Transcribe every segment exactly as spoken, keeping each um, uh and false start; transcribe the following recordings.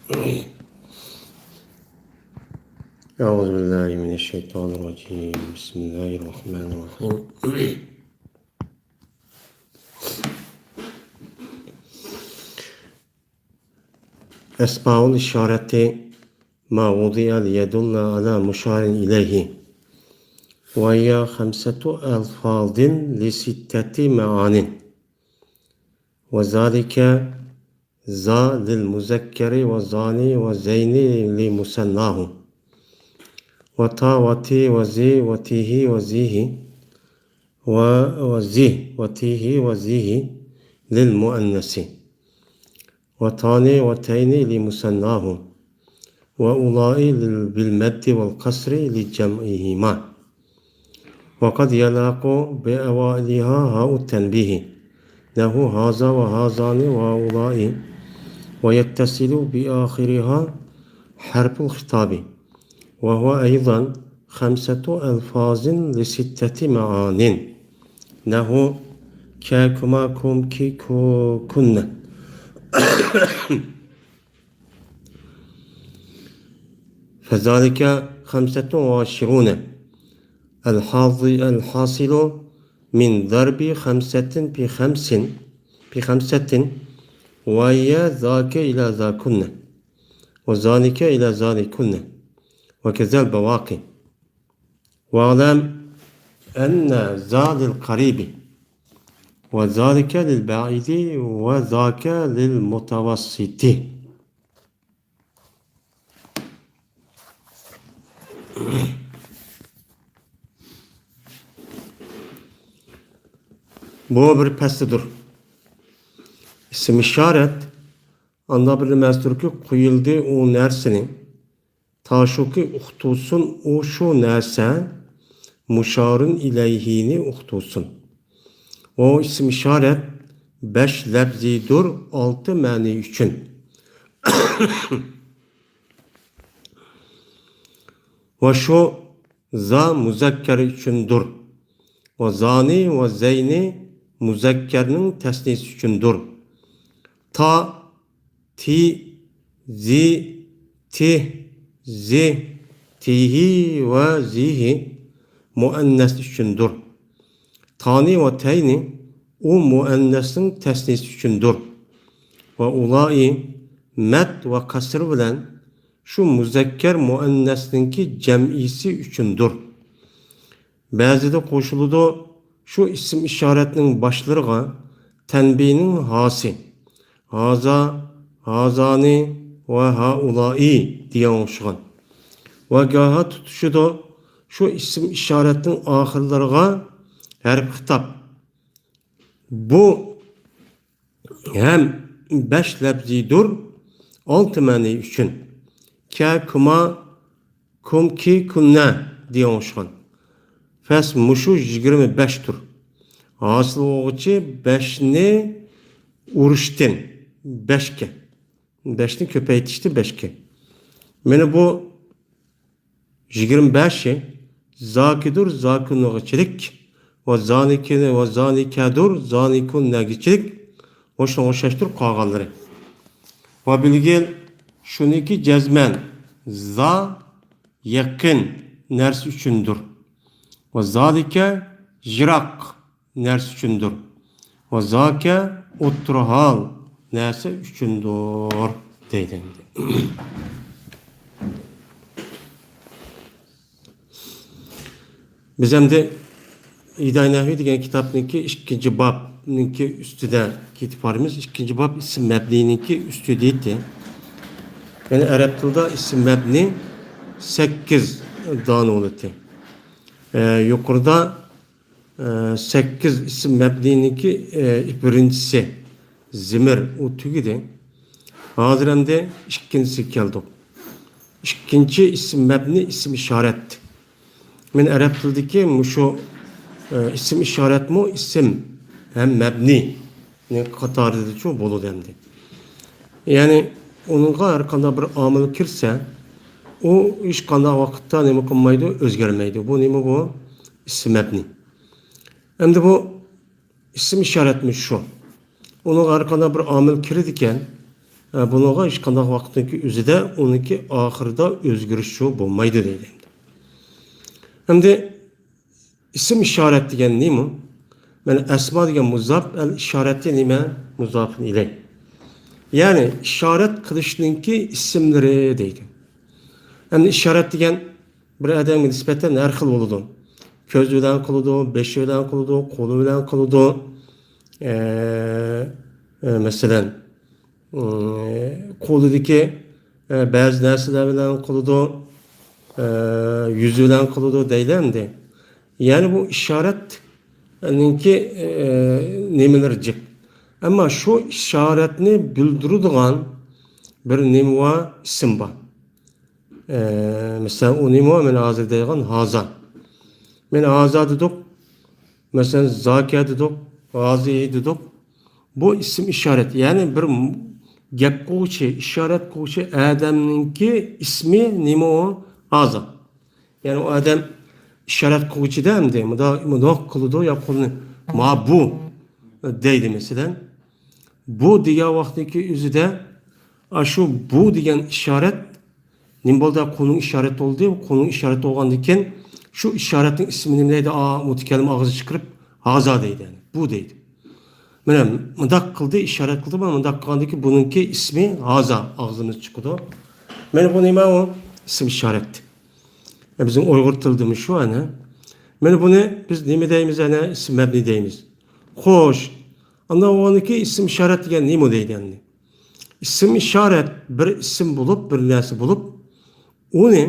أعوذ بالله من الشيطان الرجيم. بسم الله الرحمن الرحيم. أسماء الإشارة ما وضع ليدل على مشار إليه، وهي خمسة ألفاظ لستة معان، وذلك ذا للمذكر وذان وذين لمثناه، وتا وتي وذي وتيه وذيه و-، وذه وتيه وذيه للمؤنث، وتان وتين لمثناه، وأولاء لل-، بالمد والقصر لجمعهما. وقد يلحق بأوائلها هاء التنبيه، نحو هذا وهذان وهؤلاء، ويتصل بآخرها حرف الخطاب، وهو أيضا خمسة ألفاظ لستة معان، نحو ك، كما، كم، كي، كو، كن. فذلك خمسة وعشرون. الحاض-، الحاصل من ضرب خمسة في خمس، في خمسة، وهي ذاك إلى ذاكن، وذلك إلى ذلكن، وكذا البواقي. واعلم أن ذا للقريب، وذلك للبعيد، وذاك للمتوسط. بۇ بىر پەسلىدۇر. ئىسىم ئىشارەت ئانداق بىر نېمەستۇركى، قويۇلدى ئۇ نەرسىنى. تاشۇكى ئۇقتۇرسۇن ئۇ شۇ نەرسە، مۇشارۇن ئىلەيھىنى ئۇقتۇرسۇن. ئۇ ئىسىم ئىشارەت بەش لەپزىدۇر، ئالتە مەنى ئۈچۈن. ۋە شۇ زا مۇزەككەر ئۈچۈندۇر. ۋە زانى ۋە زەينى مۇزەككەرنىڭ تەسنىسى ئۈچۈندۇر. تا، تى، زى، تىھ، زىھ، تىھى ۋە زىھى مۇئەننەس ئۈچۈندۇر. تانى ۋە تەينى ئۇ مۇئەننەسنىڭ تەسنىسى ئۈچۈندۇر. ۋە ئۇلائى مەد ۋە قەسر بىلەن شۇ مۇزەككەر مۇئەننەسنىڭكى جەمئىسى ئۈچۈندۇر. بەزىدە قوشۇلىدۇ شۇ ئىسىم ئىشارەتنىڭ باشلىرىغا تەنبىنىڭ ھاسى، ھازا، ھازانى ۋە ھائۇلائى دېگەن ئوخشىغان. ۋە گاھا تۇتىشىدۇ شۇ ئىسىم ئىشارەتنىڭ ئاخىرلىرىغا ھەرپ خىتاب. بۇ ھەم بەش لەپزىدۇر، ئالتە مەنى ئۈچۈن. كە، كۇما، كۇم، كى، كۇننە دېگەن ئوخشىغان. پەس مۇشۇ يىگىرمە بەشتۇر. ھاسىل بولغۇچى بەشنى ئۇرۇشتىن بەشكە. بەشنى كۆپەيتىشتىن بەشكە. مانا بۇ يىگىرمە بەشى زاكىدۇر، زاكۇنغىچىلىك ۋە زانىكىنى ۋە زانىكەدۇر، زانىكۇننەگىچىلىك ۋە شۇنىڭغا ئوخشاشتۇر قالغانلىرى. ۋە بىلگىل شۇنىكى جەزمەن زا يېقىن نەرسە ئۈچۈندۇر. ۋە زالىكە يىراق نەرسە ئۈچۈندۇر. ۋە زاكە ئوتتۇرا ھال نەرسە ئۈچۈندۇر دەيدۇ ئەمدى. بىز ئەمدى ھىدايە نەھۋى دېگەن كىتابنىڭكى ئىككىنچى بابنىڭكى ئۈستىدە كېتىپ بارىمىز. ئىككىنچى باب ئىسىم مەبنىنىڭكى ئۈستىدە ئىدى. يەنى ئەرەب تىلىدا ئىسىم مەبنى سەككىز دانە بولىدۇ. ئە، يۇقىرىدا ئە، سەككىز ئىسىم مەبنىنىڭكى، ئە، بىرىنچىسى زىمىر، ئۇ تۈگىدى. ھازىر ئەمدى ئىككىنچىسىگە كەلدۇق. ئىككىنچى ئىسىم مەبنى ئىسىم ئىشارەت. مەن ئەرەب تىلىدىكى مۇشۇ، ئە، ئىسىم ئىشارەتمۇ ئىسىم ھەم مەبنىنىڭ قاتارىدىچۇ بولىدۇ ئەمدى. يەنى ئۇنىڭغا ھەر قانداق بىر ئامىل كىرسە، ئۇ ھېچقانداق ۋاقىتتا نېمە قىلمايدۇ، ئۆزگەرمەيدۇ. بۇ نېمە بۇ؟ ئىسىم مەبنى. ئەمدى بۇ ئىسىم ئىشارەتمۇ شۇ. ئۇنىڭغا ھەر قانداق بىر ئامىل كىرىدىكەن، ئە، بۇنىڭغا ھېچقانداق ۋاقىتنىڭكى ئۆزىدە ئۇنىڭكى ئاخىرىدا ئۆزگىرىش شۇ بولمايدۇ دەيدۇ. ئەمدى ئىسىم ئىشارەت دېگەن نېمە؟ مانا ئەسما دېگەن مۇزاپ، ئەل ئىشارەتى نېمە؟ مۇزاپۇن ئىلەي. يەنى ئىشارەت قىلىشنىڭكى ئىسىملىرى دەيدۇ. ئەمدى ئىشارەت دېگەن بىر ئادەمگە نىسبەتەن ھەر خىل بولىدۇ. كۆزى بىلەن قىلىدۇ، بېشى بىلەن قىلىدۇ، قولى بىلەن قىلىدۇ. ئە، ئە، مەسىلەن، ئىم، قولىدىكى، ئە، بەزى نەرسىلەر بىلەن قىلىدۇ، ئە، يۈزى بىلەن قىلىدۇ دەيلى ئەمدى. يەنى بۇ ئىشارەتنىڭكى، ئە، نېمىلىرى جىق. ئەمما شۇ ئىشارەتنى بىلدۈرىدىغان بىر نېمە بار، ئىسىم بار. ئە، مىسال، ئۇ نېمە؟ مەن ھازىر دەيدىغان ھازا. مەن ھازا دېدۇق. مەسىلەن، زاكە دېدۇق، ھازى دېدۇق. بۇ ئىسىم ئىشارەت. يەنى بىر م-، گەپ قىلغۇچى، ئىشارەت قىلغۇچى ئادەمنىڭكى ئىسمى نېمە ئۇ؟ ھازا. يەنى ئۇ ئادەم ئىشارەت قىلغۇچىدا ئەمدى مۇدا-، مۇنداق قىلىدۇ يا قولىنى ما بۇ دەيدۇ مەسىلەن. بۇ دېگەن ۋاقىتتىكى ئۆزىدە ئاشۇ بۇ دېگەن ئىشارەت نېمە بولدى؟ قولنىڭ ئىشارەت بولدى. قولنىڭ ئىشارەت بولغاندىن كېيىن شۇ ئىشارەتنىڭ ئىسمى نېمە دەيدۇ؟ ئا، مۇتەكەللىم ئاغزى چىقىرىپ ھازا دەيدۇ. يەنى بۇ دەيدۇ. مانا مۇنداق قىلدى، ئىشارەت قىلدى، مانا مۇنداق قىلغاندىن كېيىن بۇنىڭكى ئىسمى ھازا ئاغزىمىز چىقىدۇ. مانا بۇ نېمە ئۇ؟ ئىسىم ئىشارەت. ئە، بىزنىڭ ئۇيغۇر تىلىدىمۇ شۇ ئەنە. مانا بۇنى بىز نېمە دەيمىز ئەنە؟ ئىسىم مەبنى دەيمىز. خوش. ئاندىن ئۇنىڭكى ئىسىم ئىشارەت دېگەن نېمە دەيدۇ ئەمدى؟ ئىسىم ئىشارەت بىر ئىسىم بولۇپ، بىر نەرسە بولۇپ، ئۇنى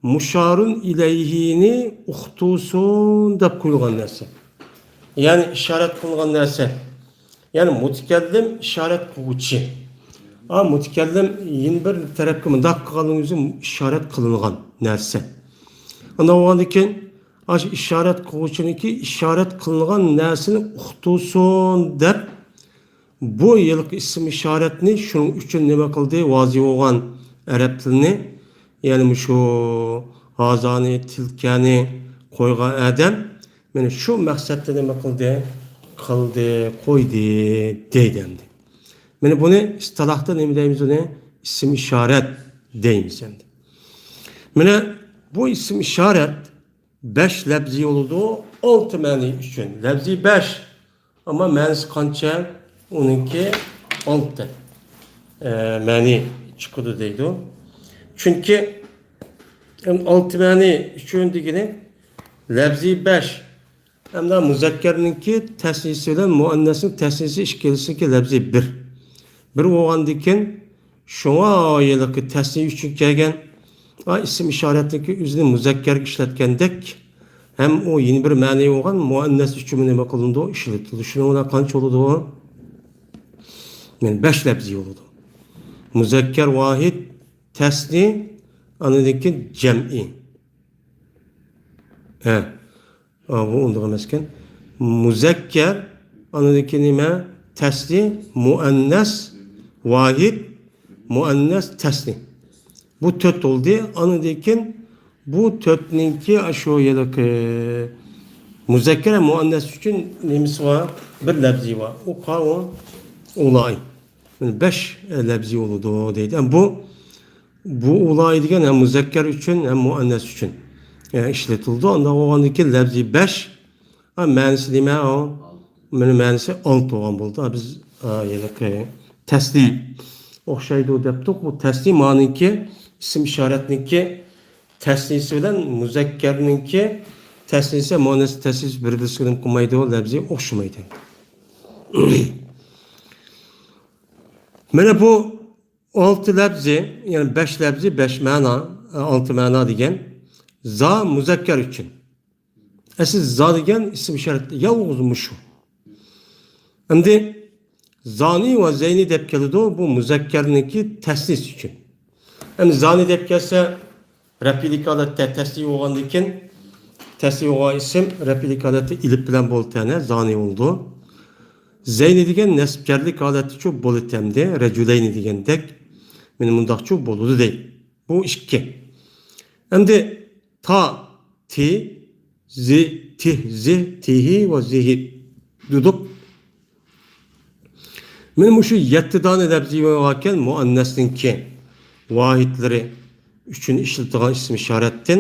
مۇشارۇن ئىلەيھىنى ئۇقتۇسۇن دەپ قويۇلغان نەرسە. يەنى ئىشارەت قىلىنغان نەرسە. يەنى مۇتەكەللىم ئىشارەت قىلغۇچى. ئا، مۇتەكەللىم يەنە بىر تەرەپكە مۇنداق قىلغاننىڭ ئۆزى ئىشارەت قىلىنغان نەرسە. ئاندىن بولغاندىن كېيىن، ئاشۇ ئىشارەت قىلغۇچىنىڭكى ئىشارەت قىلىنغان نەرسىنى ئۇقتۇسۇن دەپ، بۇ ھېلىقى ئىسىم ئىشارەتنى شۇنىڭ ئۈچۈن نېمە قىلدى؟ ۋازى بولغان ئەرەب تىلىنى، يەنى مۇشۇ ھازانى، تىلكەنى قويغان ئادەم مانا شۇ مەقسەتتە نېمە قىلدى؟ قىلدى، قويدى دەيدۇ ئەمدى. مانا بۇنى ئىستىلاھتا نېمە دەيمىز ئۇنى؟ ئىسىم ئىشارەت دەيمىز ئەمدى. مانا بۇ ئىسىم ئىشارەت بەش لەپزى بولىدۇ، ئالتە مەنى ئۈچۈن. لەپزى بەش، ئەمما مەنىسى قانچە؟ ئۇنىڭكى ئالتە، ئە، مەنى چىقىدۇ دەيدۇ. چۈنكى، ئەم، ئالتە مەنى ئۈچۈن دېگىنى لەپزى بەش. ئەمدى مۇزەككەرنىڭكى تەسنىسى بىلەن مۇئەننەسنىڭ تەسنىسى ئىككىلىسىنىڭكى لەپزى بىر. بىر بولغاندىكىن، شۇڭا ھېلىقى تەسنىيە ئۈچۈن كەلگەن، ئا، ئىسىم ئىشارەتنىڭكى ئۆزىنى مۇزەككەرگە ئىشلەتكەندەك، ھەم ئۇ يەنە بىر مەنىي بولغان مۇئەننەس ئۈچۈنمۇ نېمە قىلىنىدۇ؟ ئىشلىتىلىدۇ. شۇنىڭ بىلەن قانچە بولىدۇ؟ يەنى بەش لەپزى بولىدۇ. مۇزەككەر ۋاھىد، تەسنى، ئاندىن كېيىن جەمئى. ھە. ئا، بۇ ئۇنداق ئەمەسكەن. مۇزەككەر، ئاندىن كېيىن نېمە؟ تەسنى، مۇئەننەس، ۋاھىد، مۇئەننەس، تەسنى. بۇ تۆت بولدى. ئاندىن كېيىن بۇ تۆتنىڭكى ئاشۇ ھېلىقى مۇزەككەر ھەم مۇئەننەس ئۈچۈن نېمىسى بار؟ بىر لەپزى بار. ئۇ قا-، ئۇ، ئۇلاي. يەنى بەش، ئە، لەپزى بولىدۇ دەيدۇ. ھەم بۇ، بۇ ئۇلاي دېگەن ھەم مۇزەككەر ئۈچۈن، ھەم مۇئەننەس ئۈچۈن، ئە، ئىشلىتىلىدۇ. ئانداق بولغاندىن كېيىن لەپزى بەش، ھە، مەنىسى نېمە ئۇ؟ مانا مەنىسى ئالتە بولغان بولىدۇ. ھە، بىز، ھە، ھېلىقى تەسنىيە ئوخشايدۇ دەپتۇق. بۇ تەسنىيە مانىڭكى، ئىسىم ئىشارەتنىڭكى تەسنىيىسى بىلەن مۇزەككەرنىڭكى تەسنىيىسى، مۇئەننەس تەسنىيىسى بىر-بىرسىگە نېمە قىلمايدۇ، لەپزى ئوخشىمايدۇ. مانا بۇ ئالتە لەپزى، يەنى بەش لەپزى، بەش مەنا، ئالتە مەنا دېگەن. زا مۇزەككەر ئۈچۈن. ئەسلى زا دېگەن ئىسىم ئىشارەت يالغۇز مۇشۇ. ئەمدى زانى ۋە زەينى دەپ كېلىدۇ، بۇ مۇزەككەرنىڭكى تەسنىيىسى ئۈچۈن. ئەمدى زانى دەپ كەلسە، رەپئىيلىك ھالەتتە تەسنىيە بولغاندىن كېيىن، تەسنىيە بولغان ئىسىم رەپئىيلىك ھالەتتە ئېلىپ بىلەن بولىدۇ، يەنى زانى بولىدۇ. زەينى دېگەن نەسبجەرلىك ھالەتتىچۇ بولىدۇ ئەمدى، رەجۇلەينى دېگەندەك، مانا مۇنداقچۇ بولىدۇ دەيدۇ. بۇ ئىككى. ئەمدى تا، تى، زى، تىھ، زى، تىھى ۋە زىھى دېدۇق. مانا مۇشۇ يەتتە دانە لەپزى باركەن مۇئەننەسنىڭكى ۋاھىدلىرى ئۈچۈن ئىشلىتىدىغان ئىسىم ئىشارەتتىن.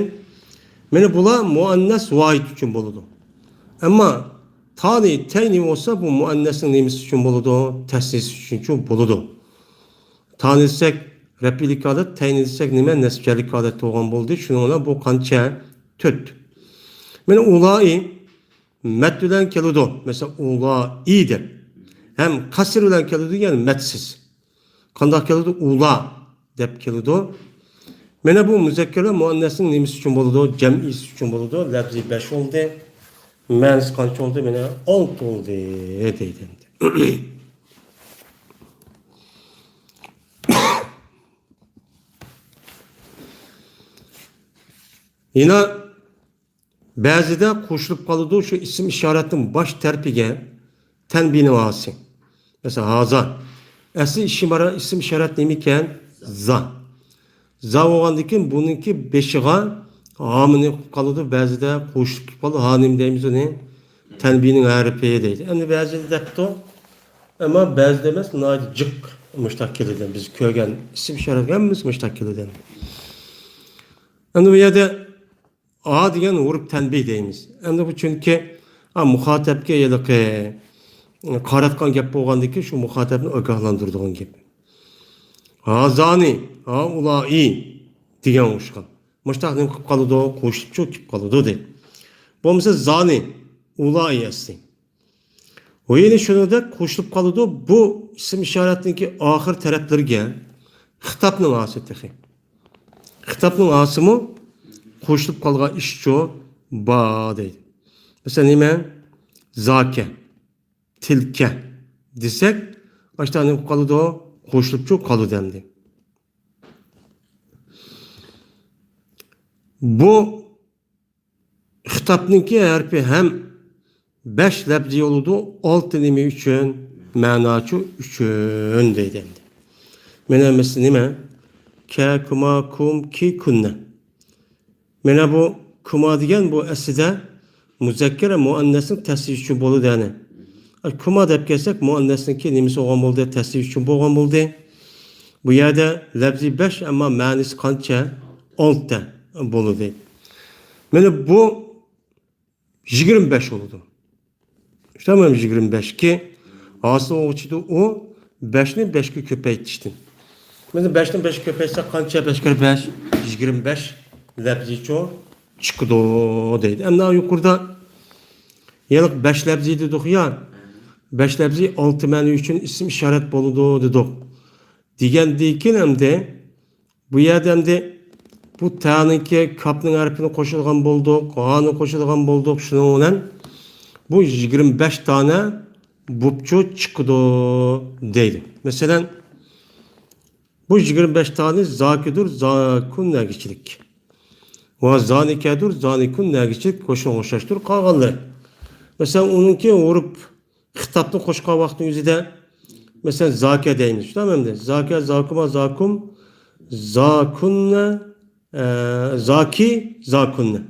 مانا بۇلار مۇئەننەس ۋاھىد ئۈچۈن بولىدۇ. ئەمما تانى، تەينى بولسا بۇ مۇئەننەسنىڭ نېمىسى ئۈچۈن بولىدۇ؟ تەسنىيىسى ئۈچۈنچۇ بولىدۇ. تانى دېسەك رەپئىيلىك ھالەت، تەينى دېسەك نېمە؟ نەسبچانلىك ھالەتتە بولغان بولدى. شۇنىڭ بىلەن بۇ قانچە؟ تۆت. مانا ئۇلائى مەد بىلەن كېلىدۇ. مەسىلەن، ئۇلائى دەپ. ھەم كەسرى بىلەن كېلىدۇ، يەنى مەدسىز. قانداق كېلىدۇ؟ ئۇلا دەپ كېلىدۇ. مانا بۇ مۇزەككەر ۋە مۇئەننەسنىڭ نېمىسى ئۈچۈن بولىدۇ؟ جەمئىيسى ئۈچۈن بولىدۇ. لەپزى بەش بولدى. مەنىسى قانچە بولدى؟ مانا ئالتە بولدى دەيدۇ ئەمدى. يەنە بەزىدە قوشۇلۇپ قالىدۇ شۇ ئىسىم ئىشارەتنىڭ باش تەرىپىگە تەنبىنىڭ ھاسى. مەسىلەن، ھازا. ئەسلى ئىسىم ئارا-، ئىسىم ئىشارەت نېمىكەن؟ زا. زا بولغاندىن كېيىن بۇنىڭكى بېشىغا ھامىنى قىلىپ قالىدۇ، بەزىدە قوشۇلۇپ كېلىپ قالىدۇ. ھا نېمە دەيمىز ئۇنى؟ تەنبىنىڭ ھەرپى دەيدۇ. ئەمدى بەزىدە دەپتۇ، ئەمما بەزىدە ئەمەس، ناھايىتى جىق مۇشتاق كېلىدۇ. بىز كۆرگەن ئىسىم ئىشارەت ھەممىسى مۇشتاق كېلىدۇ. ئەمدى بۇ يەردە ئا دېگەن ھۇرۇپ تەنبىھ دەيمىز. ئەمدى بۇ چۈنكى، ئا، مۇخاتەپكە ھېلىقى قاراتقان گەپ بولغاندىكىن شۇ مۇخاتەپنى ئاگاھلاندۇرىدىغان گەپ. ھازانى، ھائۇلائى دېگەن ئوخشىغان. مۇشتاق نېمە قىلىپ قالىدۇ؟ قوشۇلۇپچۇ كېلىپ قالىدۇ دەيدۇ. بولمىسا زانى، ئۇلائى ئەسلى. ۋە يەنە شۇنىڭدەك قوشۇلۇپ قالىدۇ. بۇ ئىسىم ئىشارەتنىڭكى ئاخىر تەرەپلىرىگە خىتابنىڭ ھاسى تېخى. خىتابنىڭ ھاسىمۇ قوشۇلۇپ قالغان ئىشچۇ با دەيدۇ. مەسىلەن، نېمە؟ زاكە، تىلكە دېسەك، ئاشتا نېمە قالىدۇ؟ قوشۇلۇپچۇ قالىدۇ ئەمدى. بۇ خىتابنىڭكى ھەرپى ھەم بەش لەپزى بولىدۇ، ئالتە نېمە ئۈچۈن؟ مەناچۇ ئۈچۈن دەيدۇ ئەمدى. مانا مەسىلەن نېمە؟ كە، كۇما، كۇم، كى، كۇننە. مانا بۇ كۇما دېگەن بۇ ئەسلىدە مۇزەككەر ۋە مۇئەننەسنىڭ تەسنىيىسى ئۈچۈن بولىدۇ، يەنى. كۇما دەپ كەلسەك، مۇئەننەسنىڭكى نېمىسى بولغان بولدى؟ تەسنىيىسى ئۈچۈن بولغان بولدى. بۇ يەردە لەپزى بەش، ئەمما مەنىسى قانچە؟ ئالتە بولدى. مانا بۇ يىگىرمە بەش بولىدۇ. تامام، يىگىرمە بەشكە ھاسىل بولغۇچىدۇ ئۇ بەشنى بەشكە كۆپەيتىشتىن. مانا بەشنى بەشكە كۆپەيتسەك قانچە؟ بەش كىرە بەش، يىگىرمە بەش لەپزىچۇ چىقىدۇ دەيدۇ. ئەمدى يۇقىرىدا يەنە بەش لەپزى دېدۇق يا، بەش لەپزى ئالتە مەنە ئۈچۈن ئىسىم ئىشارەت بولىدۇ دېدۇق. دېگەندىن كېيىن ئەمدى بۇ يەردە ئەمدى بۇ تەنىڭكى كاپنىڭ ھەرپىنى قوشىدىغان بولدۇق، ھانى قوشىدىغان بولدۇق. شۇنىڭ بىلەن بۇ يىگىرمە بەش دانە بوپچۇ چىقىدۇ دەيدۇ. مەسىلەن، بۇ يىگىرمە بەش دانە زاكىدۇر، زاكۇن نەگىچىلىك. ۋە زانىكەدۇر، زانىكۇن نەگىچىلىك قوشۇن ئوخشاشتۇر قالغانلىرى. مەسىلەن، ئۇنىڭكى ھۇرۇپ خىتابنى قوشقان ۋاقىتنىڭ ئۆزىدە، مەسىلەن، زاكە دەيمىز. شۇنداقمۇ ئەمدى؟ زاكە، زاكۇما، زاكۇم، زاكۇننە، ئە، زاكى، زاكۇننە.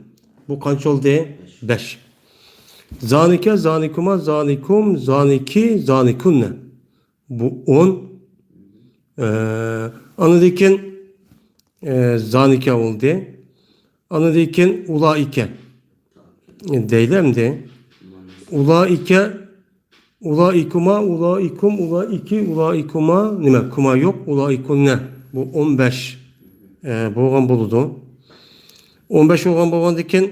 بۇ قانچە بولدى؟ بەش. زانىكە، زانىكۇما، زانىكۇم، زانىكى، زانىكۇننە. بۇ ئون. ئە، ئاندىن كېيىن، ئە، زانىكە بولدى. ئاندىن كېيىن ئۇلائىكە دەيلى ئەمدى. ئۇلائىكە، ئۇلائىكۇما، ئۇلائىكۇم، ئۇلائىكى، ئۇلائىكۇما، نېمە، كۇما يوق، ئۇلائىكۇننە. بۇ ئون بەش، ئە، بولغان بولىدۇ. ئون بەش بولغان بولغاندىن كېيىن،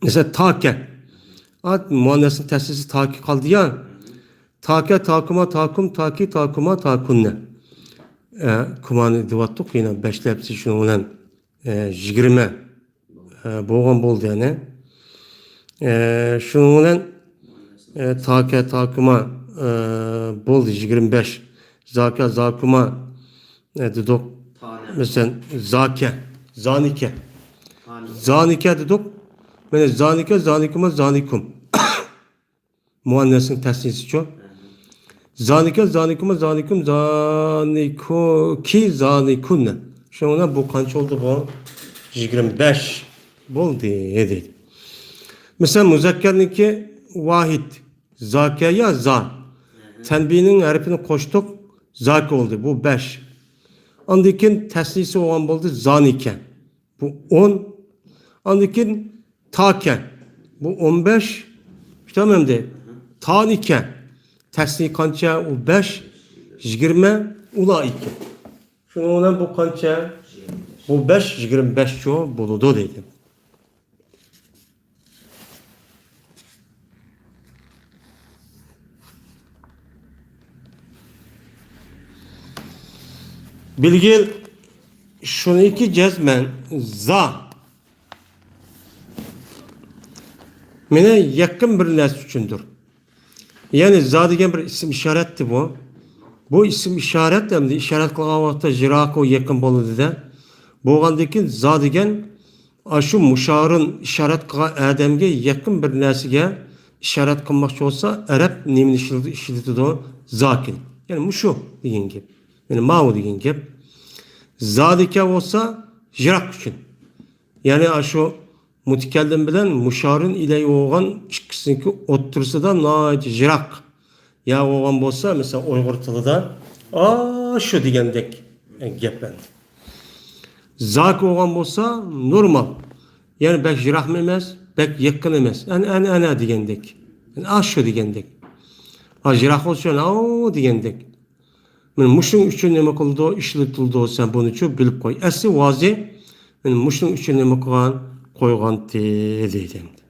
مەسىلەن، تاكە. ئات، مۇئەننەسنىڭ تەسنىيىسى تاكى قالدى يا. تاكە، تاكۇما، تاكۇم، تاكى، تاكۇما، تاكۇننە. ئە، كۇمانى دېۋاتتۇق، يەنە بەش لەپزى شۇنىڭ بىلەن، ئە، يىگىرمە، ئە، بولغان بولدى يەنە. ئە، شۇنىڭ بىلەن، ئە، تاكە، تاكۇما، ئە، بولدى يىگىرمە بەش. زاكە، زاكۇما، ئە، دېدۇق. مەسىلەن، زاكە، زانىكە. زانىكە دېدۇق. مانا زانىكە، زانىكۇما، زانىكۇم. مۇئەننەسنىڭ تەسنىيىسىچۇ؟ زانىكە، زانىكۇما، زانىكۇم، زانىكۇكى، زانىكۇننە. شۇنىڭ بىلەن بۇ قانچە بولدى بۇ؟ يىگىرمە بەش بولدى دەيدۇ. مەسىلەن، مۇزەككەرنىڭكى ۋاھىد. زاكە يا زا؟ تەنبىنىڭ ھەرپىنى قوشتۇق، زاكى بولدى. بۇ بەش. ئاندىن كېيىن تەسنىيىسى بولغان بولدى، زانىكەن. بۇ ئون. ئاندىن كېيىن تاكەن. بۇ ئون بەش. پۈتەم ئەمدى. تانىكەن. تەسنىيە قانچە؟ ئۇ بەش. يىگىرمە. ئۇلائىكە. شۇنىڭ بىلەن بۇ قانچە؟ بۇ بەش، يىگىرمە بەشچۇ بولىدۇ دەيدۇ. بىلگىل شۇنىكى جەزمەن زا. مېنى يېقىن بىر نەرسە ئۈچۈندۇر. يەنى زا دېگەن بىر ئىسىم ئىشارەتتى بۇ. بۇ ئىسىم ئىشارەت ئەمدى ئىشارەت قىلغان ۋاقىتتا يىراق، ئۇ يېقىن بولىدۇ-دە. بولغاندىن كېيىن زا دېگەن ئاشۇ مۇشارۇن ئىشارەت قىلغان ئادەمگە يېقىن بىر نەرسىگە ئىشارەت قىلماقچى بولسا، ئەرەب نېمىنى ئىشلىتىدۇ؟ ئىشلىتىدۇ زاكىن. يەنى مۇشۇ دېگەن گەپ. يەنى ماۋۇ دېگەن گەپ. زادىكە بولسا يىراق ئۈچۈن. يەنى ئاشۇ مۇتەكەللىم بىلەن مۇشارۇن ئىلەي بولغان ئىككىسىنىڭكى ئوتتۇرىسىدا ناھايىتى يىراق يا بولغان بولسا، مەسىلەن، ئۇيغۇر تىلىدا ئاشۇ دېگەندەك گەپ ئەمدى. زاكى بولغان بولسا نورمال. يەنى بەك يىراقمۇ ئەمەس، بەك يېقىن ئەمەس. ئەنە، ئەنە، ئەنە دېگەندەك. يەنى ئاشۇ دېگەندەك. ھا، يىراق بولسا يەنە ئاۋۇ دېگەندەك. مانا مۇشۇنىڭ ئۈچۈن نېمە قىلىدۇ، ئىشلىتىلىدۇ، سەن بۇنىچۇ بىلىپ قوي. ئەسلى ۋازى مانا مۇشۇنىڭ ئۈچۈن نېمە قىلغان، قويغانتى دەيدۇ ئەمدى.